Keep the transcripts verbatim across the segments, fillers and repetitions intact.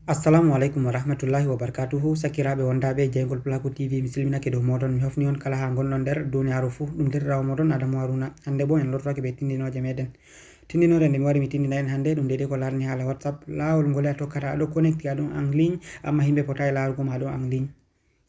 Assalamu aleykum wa rahmatullahi wa barakatuhu. Sakiraaɓe wondaaɓe e jeyngol Pulaaku T V, mi silminake dow mooɗon. Mi hofni on kala haa ngonɗon nder duniyaaru fuu. Ɗum deerɗiraawo mooɗon Adamu Haruna. Hannde boo en lortoraake bee tinndinooje meeɗen. Tinndinoore nde mi wari mi tinndina en hannde, ɗum deydey ko laarani haala WhatsApp. Laawol ngol a tokkata, a ɗo connecté, a ɗon en ligne, ammaa yimɓe potaay laarugo ma, a ɗon en ligne.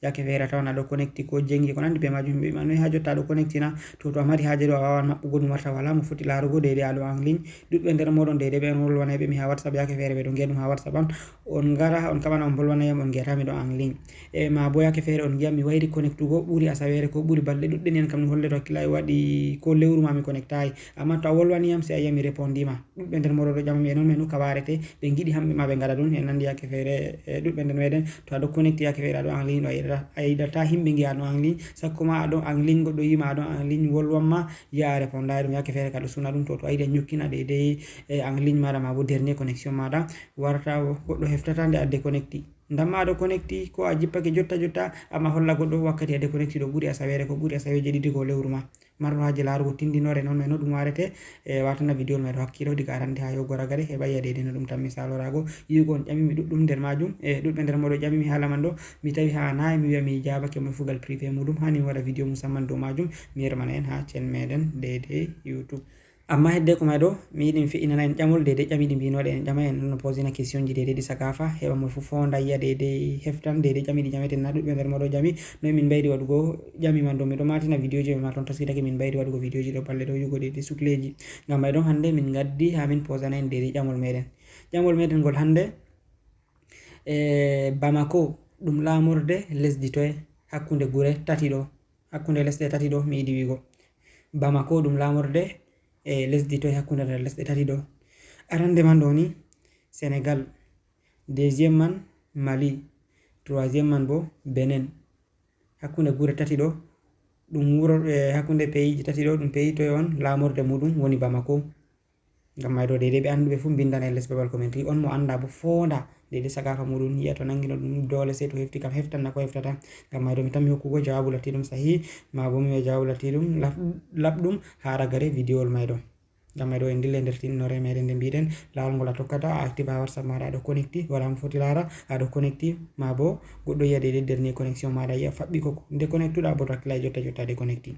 Yaake feere a tawan a ɗo connecté ko jenngi ko nanndi bee maajum, yimɓe wi'a ma noy haa jotta a ɗo connecté na? To, to a mari haaje ɗo, a waawan maɓɓugo ɗum, warta walaa mo foti laarugo, deydey a ɗo en ligne. Ɗuuɗɓe nder mooɗon deydey ɓe on wolwanay ɓe mi haa WhatsApp, yaake feere ɓe ɗo ngi'a ɗum haa WhatsApp am. On ngara, on kaɓana, on mbolwana yam, on ngi'ata mi ɗo en ligne. E maa boo yaake feere on ngi'a mi wayri connectugo ɓuri asaweere ko ɓuri balɗe ɗuuɗɗe, ni an kam ɗum hollete hakkilaaji waɗi ko lewru ma mi connectaay. Ammaa to a wolwani yam, sey a yi'a mi répondi ma. Ɗuuɗɓe nder mooɗon ɗo ƴama mi, e non, e non ka warete, ɓe ngiɗi hamɓe ma ɓe ngaɗa ɗum, e nanndi yaake feere, e ɗuuɗɓe nder meeɗen, to a ɗo connecté yaake feere a ɗo en ligne, ɗo a yiɗata, a yiɗata himɓe ngi'a a ɗo en ligne, sakko ma a ɗo en ligne, goɗɗo yi'i ma a ɗo en ligne, wolwan ma, yi'a a répondaay ɗum, yaake feere ka ɗo suna ɗum, to, to a yiɗi a nyukkina deydey, e en ligne maaɗa, maa boo dernier connexion maaɗa, warata goɗɗo heftata nde a déconnecté. Ndamma a ɗo connecté, ko a jippake jotta jotta, ammaa holla goɗɗo wakkati a déconnecté ɗo ɓuri asaweere ko ɓuri asaweeje ɗiɗi ko lewru ma. Marɗo haaje laarugo tinndinoore non e no ɗum warete, e watana vidéo meeɗen hakkiilo diga arande haa yogo ragare, heɓa yi'a deydey no ɗum tammi saaloraago. Yi'ugo on ƴami mi ɗuuɗɗum nder maajum, e ɗuuɗɓe nder mooɗon ƴami mi haala man ɗo, mi tawi haa nayi mi wi'a mi jaabake mo e fugal privé muuɗum, hani mi waɗa vidéo musamman dow maajum, mi yerɓana en haa chaîne meeɗen deydey YouTube. Ammaa heddeeko may ɗo, mi yiɗi mi fe'inana en ƴamol deydey ƴami ɗi mbi'nooɗen en ƴama en, no posina questionji deydey ɗi sagaafa, heɓa mo fuu foonda yi'a deydey heftan deydey ƴami ɗi ƴameten na. Ɗuuɗɓe nder mooɗon ƴami, noy min mbayri waɗugo ƴami man ɗo. Miɗo maatina vidéoji ma ton taskitake min mbayri waɗugo vidéoji ɗo balɗe ɗo yugo deydey sukleeji. Ngam may ɗon hannde min ngaddi haa min posana en deydey ƴamol meeɗen. Ƴamol meeɗen ngol hannde, e Bamako ɗum laamorde lesdi toye hakkunde gure tati ɗo? Hakkunde lesɗe tati ɗo mi yiɗi wi'go. Bamako ɗum laamorde e lesdi toye hakkunde nder lesɗe tati ɗo? Arande man ɗo ni Senegal, deuxième man Mali, troisième man boo Benin. Hakkunde gure tati ɗo ɗum wuro, e hakkunde pays ji tati ɗo ɗum pays toye on laamorde muuɗum woni Bamako. Ngam may ɗo deydey ɓe annduɓe fuu mbinndana en les babal commentary. On mo anndaa boo foonda deydey sagaafa muuɗum, yi'a to nanngino ɗum doole sey to hefti kam heftan na ko heftata. Ngam may ɗo mi tammi hokkugo jawaabu lattiiɗum sahi, maa boo mi wi'a jawaabu lattiiɗum laf-, laɓɗum haa ragare vidéowol may ɗo. Ngam may ɗo en ndille nder tinndinoore meeɗen nde mbi'ɗen laawol ngol a tokkata, a active haa WhatsApp maaɗa a ɗo connecté, walaa mo foti laara, a ɗo connecté, maa boo goɗɗo yi'a deydey dernier connexion maaɗa yi'a faɓɓi ko nde connectuɗa boo to hakkilaaji jotta jotta a déconnecté.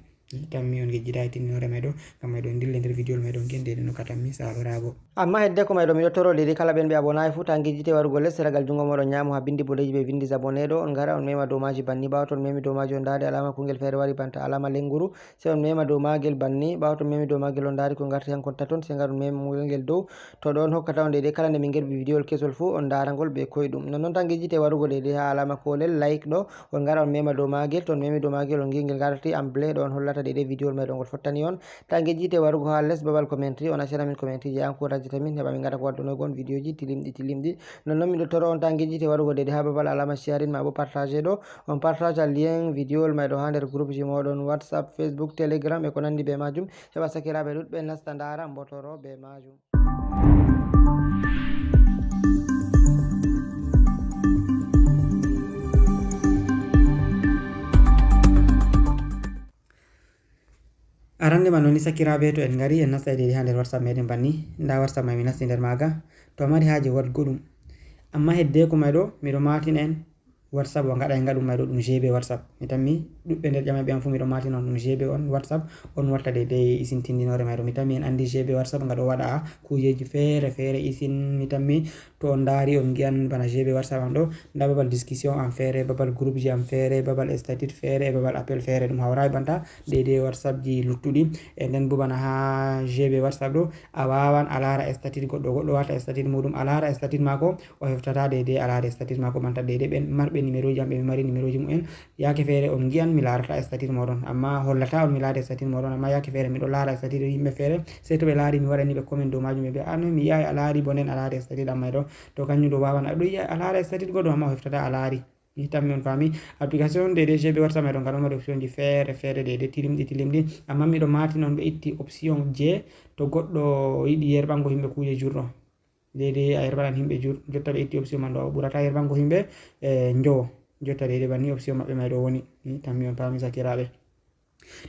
Tammi on ngejjitaay tinndinoore may ɗo, ngam may ɗo en ndille nder vidéowol may ɗo ngi'en deydey no ka tammi saaloraago. Ammaa heddeeko may ɗo miɗo toro deydey kala ɓen ɓe abonaay fuu ta ngejjite warugo les ragal junngo mooɗon nyaamo haa binndi boɗeeji ɓe winndi abonné ɗo, on ngara on mema dow maaji banni. Ɓaawo to on memi dow maaji on ndaari alaama kungel feere wari banta alaama lennguru, sey on mema dow maagel banni. Ɓaawo to on memi dow maagel on ndaari ko ngarti hankon taton, sey ngar on mema ngel dow. To ɗo on hokkata on deydey kala nde min ngerɓi vidéowol kesol fuu on ndaara ngol bee koyɗum. Nonnon ta ngejjite warugo deydey haa alaama koolel like ɗo, on ngara on mema dow maagel. To on memi dow maagel on ngi'a ngel ngarti en bleu ɗo on hollata deydey vidéowol may ɗo ngol fottani on. Ta ngejjite warugo haa les babal commentary, on accana min commentary je encourageta min heɓa min ngaɗa ko waddunoygo on vidéoji tilimɗi tilimɗi. Nonnon miɗo toro on ta ngejjite warugo deydey haa babal alaama sharing maa boo partage ɗo, on partage lien vidéowol may ɗo haa nder groupe ji mooɗon WhatsApp, Facebook, Telegram e ko nanndi bee maajum, heɓa sakiraaɓe ɗuuɗɓe nasta ndaara mbotoro bee maajum. Arande man woni sakiraaɓe, to en ngari en nasta e deydey haa nder WhatsApp meeɗen banni. Ndaa WhatsApp may mi nasti nder maaga. To a mari haaje waɗgo ɗum. Ammaa heddeeko may ɗo miɗo maatina en WhatsApp wa ngaɗa en ngaɗum may ɗo ɗum G B WhatsApp. Mi tammi ɗuuɗɓe nder ƴamayɓe am fuu miɗo maatina on ɗum G B on WhatsApp, on watta deydey isin tinndinoore may ɗo. Mi tammi en anndi G B WhatsApp nga ɗo waɗa kuujeeji feere feere isin. Mi tammi to on ndaari on ngi'an bana G B WhatsApp am ɗo, ndaa babal discussion am feere, babal groupe ji am feere, babal statut feere e babal appel feere. Ɗum hawraay banta deydey WhatsApp ji luttuɗi. E nden boo bana haa G B WhatsApp ɗo a waawan a laara statut goɗɗo, goɗɗo waata statut muuɗum a laara statut maako, o heftata deydey a laari statut maako banta deydey ɓen marɓe numéro ji am ɓe mi mari numéro ji mumen. Yaake feere on ngi'an mi laarata statut mooɗon, ammaa hollata on mi laari statut mooɗon, ammaa yaake feere miɗo laara statut yimɓe feere, sey to ɓe laari mi waɗani ɓe comment dow maajum ɓe mbi'a, "Ah, noy mi yi'aay a laari boo nden a laari statut am may ɗo." To kanjum ɗo waawan a ɗo yi'a a laara statut goɗɗo ammaa o heftata a laari. Mi tammi on faami. Application deydey G B WhatsApp may ɗo nga ɗo mari option ji feere feere deydey tilimɗi tilimɗi, ammaa miɗo maatina on ɓe itti option je to goɗɗo yiɗi yerɓango yimɓe kuuje jurɗo. Deydey a yerɓanan yimɓe jur-, jotta ɓe itti option man ɗo, ɓurata yerɓango yimɓe, e, njowo. Jotta deydey banni option maɓɓe may ɗo woni. Mi tammi on paami sakiraaɓe.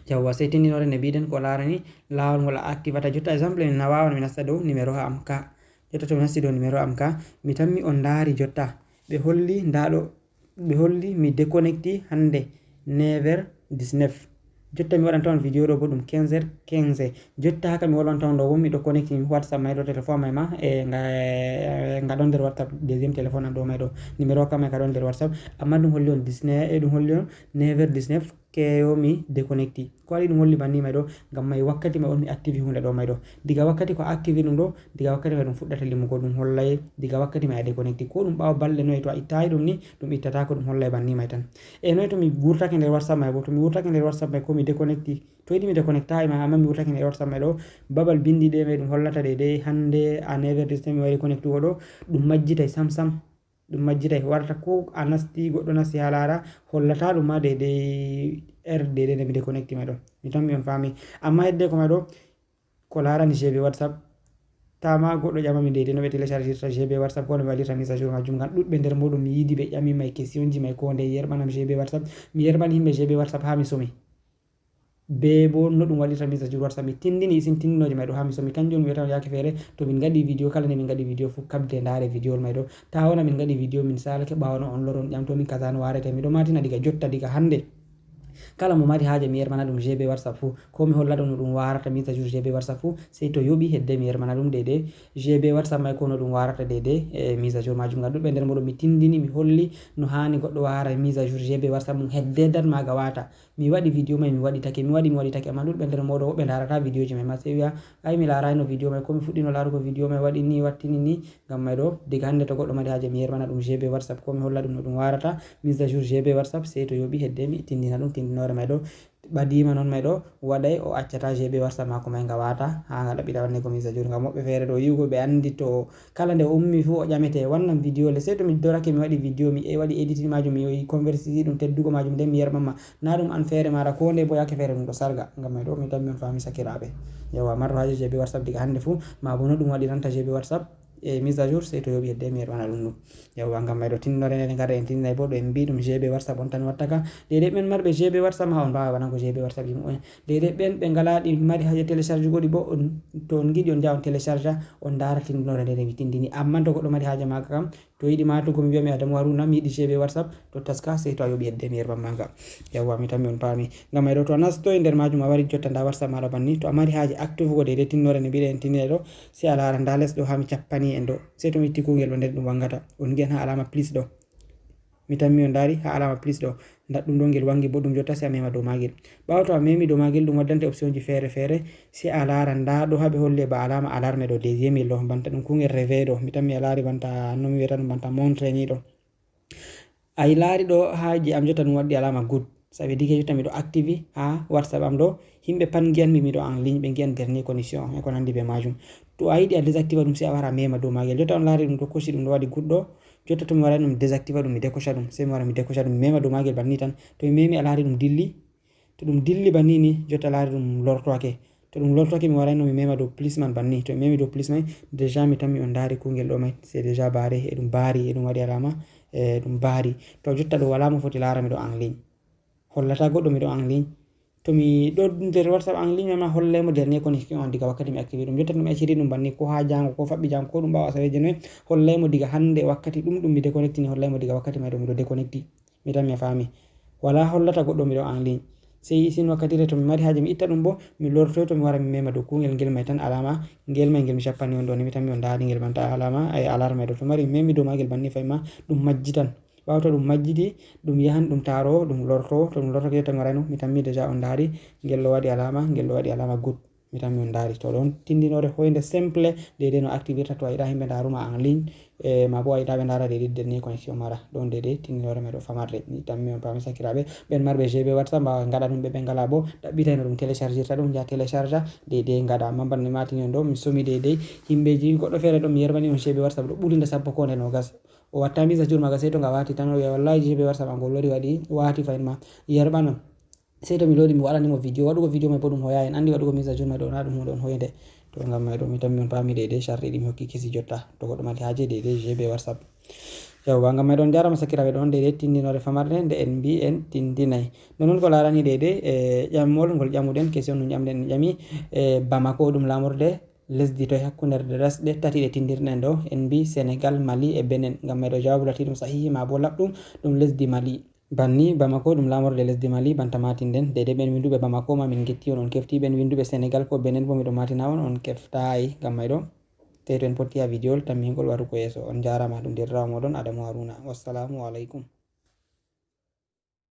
Yawwa, sey tinndinoore nde mbi'ɗen ko laarani laawol ngol a activata. Jotta exemple, mi na waawan mi nasta dow numéro am ka. Jotta to mi nasti dow numéro am ka, mi tammi on ndaari jotta. Ɓe holli ndaa ɗo, ɓe holli mi déconnecti hannde neuf heures dix-neuf. Jotta mi waɗanta on vidéo ɗo bo ɗum quinze heures quinze. Jotta haka mi wolwanta on ɗo bo miɗo connecti WhatsApp may ɗo, téléphone may ma, e nga, e nga ɗon nder WhatsApp, deuxième téléphone am ɗo may ɗo. Numéro kam may ka ɗon nder WhatsApp, amma ɗum holli on dix-neuf, e ɗum holli on neuf heures dix-neuf, keyo mi déconnecti. Ko waɗi ɗum holli banni may ɗo? Ngam may wakkati may on mi activi hunde ɗo may ɗo. Diga wakkati ko activi ɗum ɗo, diga wakkati may ɗum fuɗɗata limugo, ɗum hollay diga wakkati may a déconnecti. Ko ɗum ɓaawo balɗe noye to a ittaay ɗum ni, ɗum ittata ko, ɗum hollay banni may tan. E noye to mi wurtake nder WhatsApp may bo? To mi wurtake nder WhatsApp may ko mi déconnecti. To yiɗi mi déconnecta e ma, amma mi wurtake nder WhatsApp may ɗo, babal bindi ɗe may ɗum hollata deydey hannde à neuf heures dix-neuf mi wari connectugo ɗo, ɗum majjitay sam sam. Ɗum majjitay, warata ko a nasti, goɗɗo nasti haa laara, hollata ɗum ma deydey heure deydey nde mi déconnecti may ɗo. Mi tammi on faami. Amma hedde ko may ɗo, ko laarani G B WhatsApp, tama goɗɗo ƴamami deydey no ɓe téléchargirta G B WhatsApp, ko no ɓe waɗirta mise à jour majjum. Ngam ɗuɗɓe nder muɗum mi yiidi ɓe ƴami may questionji may ko ndey yerɓanam G B WhatsApp. Mi yerɓani himɓe G B WhatsApp haa mi somi. Be bo no ɗum waɗirta mise à jour WhatsApp, mi tindini isin tindinooje may ɗo haa mi somi. Kanjum on mi wiyata on yaake feere, to min ngaɗi vidéo, kala nde min ngaɗi vidéo fu, kabde ndaare vidéo may ɗo. Ta wona min ngaɗi vidéo, min saalake ɓaawo no on loro on ƴamto min kaza no waarete. Miɗo matina diga jotta, diga hannde. Kala mo mari haaje mi yerɓana ɗum G B WhatsApp fu, ko mi holla ɗum no ɗum waarata mise à jour G B WhatsApp fu, sey to yoɓi hedde mi yerɓana ɗum deydey. G B WhatsApp may ko no ɗum waarata deydey, e mise à jour majum. Ngam ɗuɗɓe nder muɗum mi tindini, mi holli no haani goɗɗo waara mise à jour G B WhatsApp mum hedde dat maaga waata. Mi waɗi vidéo may, mi waɗitake, mi waɗi, mi waɗitake, amma ɗuɗɓe nder mooɗon woɓɓe ndaarata vidéoji may ma, sey wi'a, "Ay, mi laarayno vidéo may, ko mi fuɗɗino laarugo vidéo may, waɗi ni, wattini ni." Ngam may ɗo, diga hannde to goɗɗo mari haaje, mi yerɓana ɗum G B WhatsApp, ko mi holla ɗum no ɗum waarata mise à jour G B WhatsApp, sey to yoɓi hedde mi tindina ɗum tindinoore may ɗo. Ɓadiima non may ɗo, waɗay o accata G B WhatsApp maako may nga waata, haa nga ɗaɓɓita waɗnego mise à jour. Ngam woɓɓe feere ɗo yi'ugo ɓe anndi to kala nde o ummi fu o ƴamete, "Wannan vidéo le." Sey to mi dorake, mi waɗi vidéo, mi e-, waɗi editing majum, mi conversiti ɗum teddugo majum, nden mi yerɓan ma. Na ɗum an feere maɗa, ko nde bo yaake feere ɗum ɗo sarga. Ngam may ɗo mi tammi on faami sakiraaɓe. Yawwa, marɗo haaje G B WhatsApp diga hannde fu, ma bo no ɗum waɗiranta G B WhatsApp e mise à jour, sey to yoɓi hedde mi yerɓana ɗum ɗum. Yawwa, ngam may ɗo tindinore nde ngara en tindinay bo ɗo en mbi ɗum G B WhatsApp on tan watta ka. Deydey ɓen marɓe G B WhatsApp ma on mbaawa waɗango G B WhatsApp ji mumen. Deydey ɓen ɓe ngalaa ɗi mari haaje télécharge goɗi bo on, to on ngiɗi on njaha on télécharge, on ndaara tindinore nde mi tindini. Amman to goɗɗo mari haaje maaga kam, to yiɗi maatugo mi wi'a mi Adamu Haruna, mi yiɗi G B WhatsApp, to taska sey to a yoɓi hedde mi yerɓan ma nga. Yawwa, mi tammi on paami. Ngam may ɗo to a nastoy nder majum a wari jotta nda WhatsApp maɗa banni. To a mari haaje active go deydey tindinore nde mbiɗen en tindinay ɗo, sey a laara nda les ɗo haa mi cappani en ɗo. Sey to mi itti kuungel ɗo nder ɗum wangata. On ngi'an haa alaama plus ɗo. Mi tammi on ndaari haa alaama plus ɗo. Nda ɗum ɗo ngel wangi boɗɗum jotta sey a mema dow maagel. Ɓaawo to a memi dow maagel ɗum waddante option ji feere feere. Sey a laara nda ɗo haa ɓe holli ba alaama alarme ɗo deuxième ɗo. Banta ɗum kuungel réveil ɗo. Mi tammi a laari banta no mi wiyata ɗum banta montre ni ɗo. A yi laari ɗo haa je am jotta ɗum waɗi alaama good. Ça veut dire que jotta miɗo active haa WhatsApp am ɗo. Himɓe pat ngi'an mi miɗo en ligne, ɓe ngi'an dernier connexion e ko nandi be majum. To a yiɗi a désactiva ɗum sey a wara a mema dow maagel. Jotta on laari ɗum ɗo kosi ɗum ɗo waɗi good ɗo. Jotta to mi waray ɗum désactiva ɗum mi décocha ɗum. Sey mi wara mi décocha ɗum mi mema dow maagel banni tan. To mi memi a laari ɗum dilli. To ɗum dilli banni ni jotta laari ɗum lortoake. To ɗum lortoake mi warayno mi mema dow plus man banni. To mi memi dow plus man déjà mi tammi on ndaari kuungel ɗo may. C'est déjà barré, e ɗum baari, e ɗum waɗi alaama, e ɗum baari. To jotta ɗo wala mo foti laara miɗo en ligne. Hollata goɗɗo miɗo en ligne. To mi ɗo nder WhatsApp en ligne ma hollay mo dernier connexion an diga wakkati mi activi ɗum. Jotta ɗum acciri ɗum banni ko haa jaango ko faɓɓi jaango ko ɗum ɓaawo asaweeje noy. Hollay mo diga hannde wakkati ɗum ɗum mi déconnecti ni hollay mo diga wakkati may ɗo miɗo déconnecti. Mi tammi a faami. Wala hollata goɗɗo miɗo en ligne. Sey isin wakkatire to mi mari haaje mi itta ɗum bo, mi lortoy to mi wara mi mema dow kuungel ngel may tan alaama, ngel may ngel mi cappani on ɗo ni mi tammi on ndaari ngel banta alaama, ay alarme ɗo. To mari mi memi dow maagel banni fay ma ɗum majjitan. Ɓaawo to ɗum majjiti, ɗum yahan ɗum taaro, ɗum lorto, to ɗum lortoke jotta mi warayno, mi tammi déjà on ndaari, ngel ɗo waɗi alaama, ngel ɗo waɗi alaama good. Mi tammi on ndaari. To ɗon tindinore hoynde simple, deydey no activirta to a yiɗa himɓe ndaaruma en ligne, e ma bo a yiɗa ɓe ndaara deydey dernier connexion maɗa. Ɗon deydey tindinore may ɗo famarde. Mi tammi on paami sakiraaɓe. Ɓen marɓe G B WhatsApp mbaawa ngaɗa ɗum, ɓe ɓe ngalaa bo, ɗaɓɓitayno ɗum téléchargirta ɗum, njaha télécharge deydey ngaɗa. Amma bana mi maatini on ɗo, mi somi deydey himɓeji, goɗɗo feere ɗo mi yerɓani on G B WhatsApp ɗo ɓuri nde sappo ko nde noogas. O watta mise à jour maaga sey to nga waati tan, o wi'a, "Wallahi G B WhatsApp am ngol lori waɗi, waati fahin ma." Yerɓan on. Sey to mi lori mi waɗani mo vidéo. Waɗugo vidéo may bo ɗum hoya, en anndi waɗugo mise à jour may ɗo na ɗum huunde on hoyde. To ngam may ɗo mi tammi on paami deydey sarɗi ɗi mi hokki kesi jotta. To goɗɗo mari haaje deydey G B WhatsApp. Yawwa, ngam may ɗon njarama sakiraaɓe ɗon deydey tindinore famarde nde en mbi en tindinay. Non non ko laarani deydey, e, ƴamol ngol ƴamuɗen, question no ƴamɗen en ƴami, e, Bamako ɗum laamorde, Lesdi toye hakkunde ɗe ɗiɗi tati ɗe tindirɗen ɗo? En mbi Senegal, Mali e Benin. Ngam may ɗo jawaabu lati ɗum sahihi ma bo laɓɗum, ɗum lesdi Mali. Banni Bamako ɗum laamorde lesdi Mali, banta maatinden. Deydey ɓen winduɓe Bamako ma min getti on, on kefti ɓen winduɓe Senegal ko Benin bo miɗo maatina on, on keftaayi. Ngam may ɗo, sey to en potti ha video tammingol warugo yeeso. On njaaraama, ɗum deerɗiraawo mooɗon Adamu Haruna. Wassalaamu aleykum.